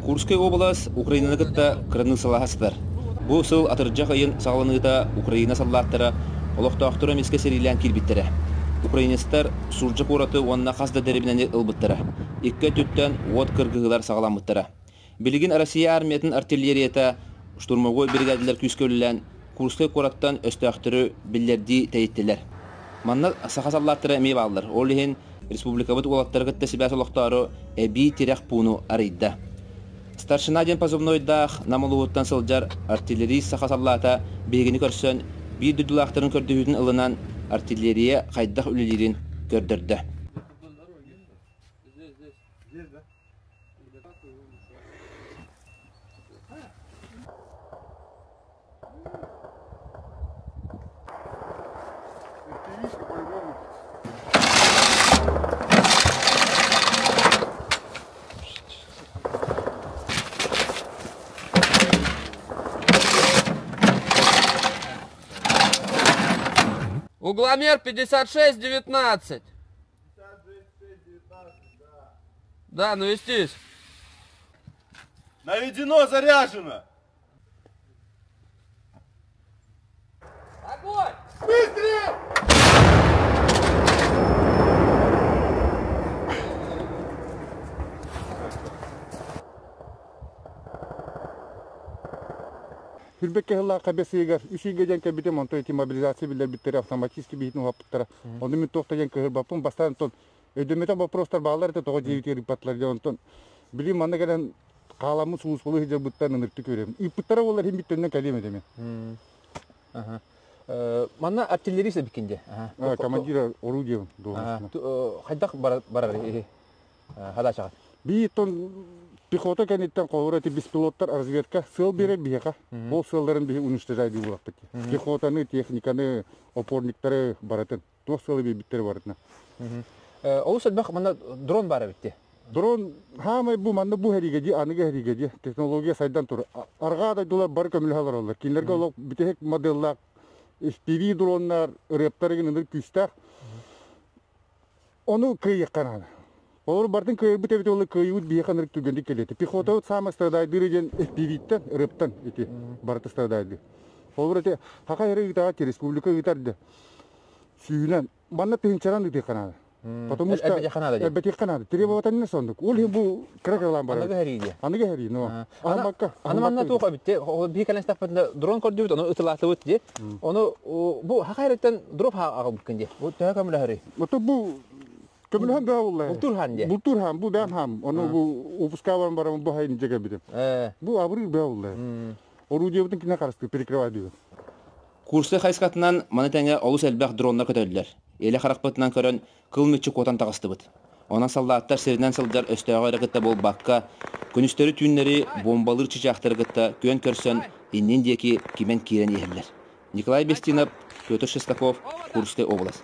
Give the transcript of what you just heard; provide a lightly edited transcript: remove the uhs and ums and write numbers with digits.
Курскай уобалас Украинаны кытта кыраныыссалаһа сытар. Бу сыл атырдьах ыйын саҕаланыыта Украина саллааттара олохтоохтору эмискэ сэриилээн киирбиттэрэ. Украинецтар Сурдьа куораты уонна хас да дэриэбинэни ылбыттара. Икки өттүттэн уот кыргыһыылар саҕаламмыттара. Билигин Россия армиятын артиллерията штурмовой биригээдэлэр күүскэ үлэлээн Курскай куораттан өстөөхтөрү биллэрдии тэйиттилэр. Манна саха саллааттара эмиэ бааллар. Ол иһин республикабыт уолаттары кытта сибээс олохтоору эбии тирэх пууну арыйда. Старшина диэн позывнойдаах Нам улууһуттан сылдьар артиллерист саха саллаата биһигини көрсөн биир дойдулаахтарын көрдөһүүтүн ылынан артиллерия хайдах үлэлиирин көрдөрдө. Угломер 56-19. Да, навестись. Наведено, заряжено. Огонь! Выстрел! Хүрбэккэ сыллаахха бэс ыйыгар үс ыйга диэн кэлбитим, онтон ити мобилизация биллэрбиттэрэ, автоматически биһитин уһаппыттара. Ону мин туох да диэн кыһырбаппын, бастаан онтон өйдөммөтөх вопростар бааллар этэ, тоҕо дьиэбитигэр ыыппатылар диэн онтон билим манна кэлэн хааламмыт сулууспалыы сылдьарбыттан ынырыктык үөрэбин. Ыыппыттара буоллар иһин бүттэннэн кэлиэм этэ мин. Манна артиллерист эбиккин дии. Командир орудия должностна. Хайдах барар хадачаҕа? Биир тон пехота кэнниттэн холобура ити беспилоттар разведка сыал биэрэр биһиэхэ. Ол сыалларын биһи уничтожай дии буолахпыт. Пехотаны, техниканы, опорниктары барытын. Туох сыалы биэрбиттэр барытына. Олус элбэх манна дрон баар эбит дии. Дрон хаамай бу манна бу хэригэ дии, аныгы хэригэ дии. Технология сайдан тур. Арҕаа дойдулар бары көмөлөһө олороллор. Кинилэргэ олох бүтэһик моделлаах FPV дроннар, ырыаптар игин ынырык күүстээх. Ону кыайыахха наада. Олор бардын кыайбыт эбит ол кыайыбыт биһиэхэ ынырык түргэнник кэлиэтэ. Пехотабыт саамай страдайдыыр диэн FPV-ттэн, ырыаптан ити барыта страдайдыыр. Холобур ити Хаха эрэ ыытаҕа республика ыытар да сүүнэн манна тыһыынчанан ыытыахха наада. Потому что элбэтиэххэ наада. Требовательно соннук. Ол иһин бу кыра кыралаан барар. Аныгы һэрии диye. Аныгы һэрии, но. Аһаммакка. Аны манна туох эбит биһи кэлэн истэхпитинэ дрон көрдүбүт, ону ытылаатыбыт дии. Ону бу хаха эриттэн дроп аҕалбыккын дии. Бу төһө көмөлөһөрүй? Ото бу көмөлөһөн бөҕө буолла. Бултуур хаан дии. Бултуур хаан, бу бэйэм хаам. Ону бу выпускаабан баран бу хайын дьэ кэлбитим. Бу абырыыр бөҕө буолла. Орудиебытын кине харыстыы перекрывай диибин. Курскай хайысхатынан маны тэҥэ олус элбэх дроннар көтөллөр. Илэ харахпытынан көрөн кыл мүччү куотан таҕыстыбыт. Онон саллааттар сиринэн сылдьар өстөөҕү эрэ кытта буолбакка, күнүстэри-түүннэри бомбалыыр чычаахтары кытта күөн көрсөн иннин диэки кимэн киирэн иһэллэр. Николай Бестинов, Петр Шестаков, Курскай область.